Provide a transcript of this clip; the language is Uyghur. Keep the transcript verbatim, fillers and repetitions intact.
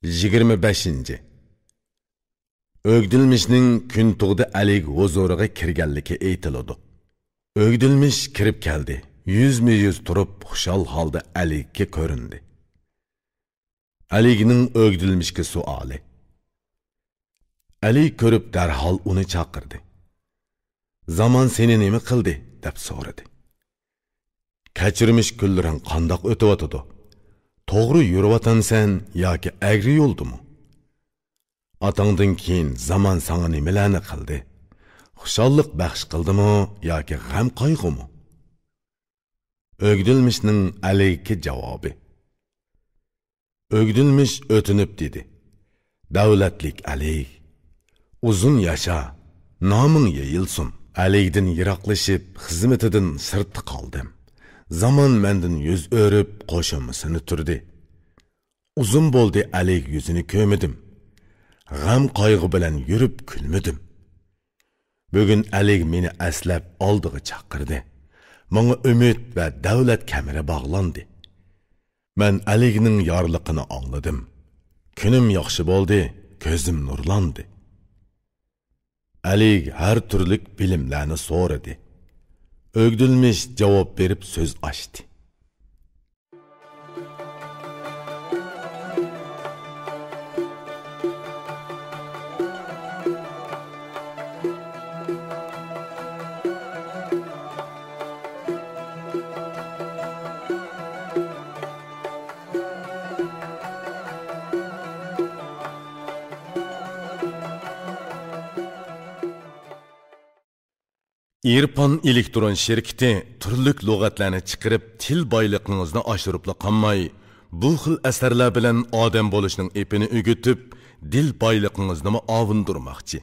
يىگىرمە بەشىنچى. ئۆگدۈلمىشنىڭ كۈنتۇغدا ئەلىگ ھۇزۇرىغا كىرگەنلىكى ئېيتىلىدۇ. ئۆگدۈلمىش كىرىپ كەلدى، يۈزمۇ يۈز تۇرۇپ خۇشال ھالدا ئەلىگكە كۆرۈندى. ئەلىگنىڭ ئۆگدۈلمىشكە سوئالى. ئەلىگ كۆرۈپ دەرھال ئۇنى چاقىردى. زامان سېنى نېمە قىلدى؟ دەپ سورىدى. كەچۈرمىش كۈنلىرىڭ قانداق ئۆتۈۋاتىدۇ؟ توغرا يۈرۈۋاتامسەن ياكى ئەگرى يولدىمۇ؟ ئاتاڭدىن كېيىن زامان ساڭا نېمىلەرنى قىلدى؟ خۇشاللىق بەخش قىلدىمۇ ياكى غەم قايغۇمۇ؟ ئۆگدۈلمىشنىڭ ئەلىگكە جاۋابى. ئۆگدۈلمىش ئۆتۈنۈپ دېدى: دەۋلەتلىك ئەلىگ، ئۇزۇن ياشا، نامىڭ يېيىلسۇن. ئەلىگدىن يىراقلىشىپ، خىزمىتىدىن سىرتتا قالدىم. زامان مەندىن يۈز ئۆرۈپ، قوشۇمىسىنى تۈردى. ئۇزۇن بولدى ئەلىگ يۈزىنى كۆرمىدىم. غەم قايغۇ بىلەن يۈرۈپ كۈلمىدىم. بۈگۈن ئەلىگ مېنى ئەسلەپ ئالدىغا چاقىردى. ماڭا ئۈمىد ۋە دەۋلەت كەمىرى باغلاندى. مەن ئەلىگنىڭ يارلىقىنى ئاڭلىدىم. كۈنۈم ياخشى بولدى، كۆزۈم نۇرلاندى. ئەلىگ ھەر تۈرلۈك بىلىملەرنى سورىدى. ئۆگدۈلمىش جاۋاب بېرىپ سۆز ئاچتى. ئىرپان ئېلېكترون شىركىتى تۈرلۈك لۇغەتلەرنى چىقىرىپ، تىل بايلىقىڭىزنى ئاشۇرۇپلا قالماي، بۇ خىل ئەسەرلەر بىلەن ئادەم بولۇشنىڭ ئېپىنى ئۆگىتىپ، دىل بايلىقىڭىزنىمۇ ئاۋۇندۇرماقچى.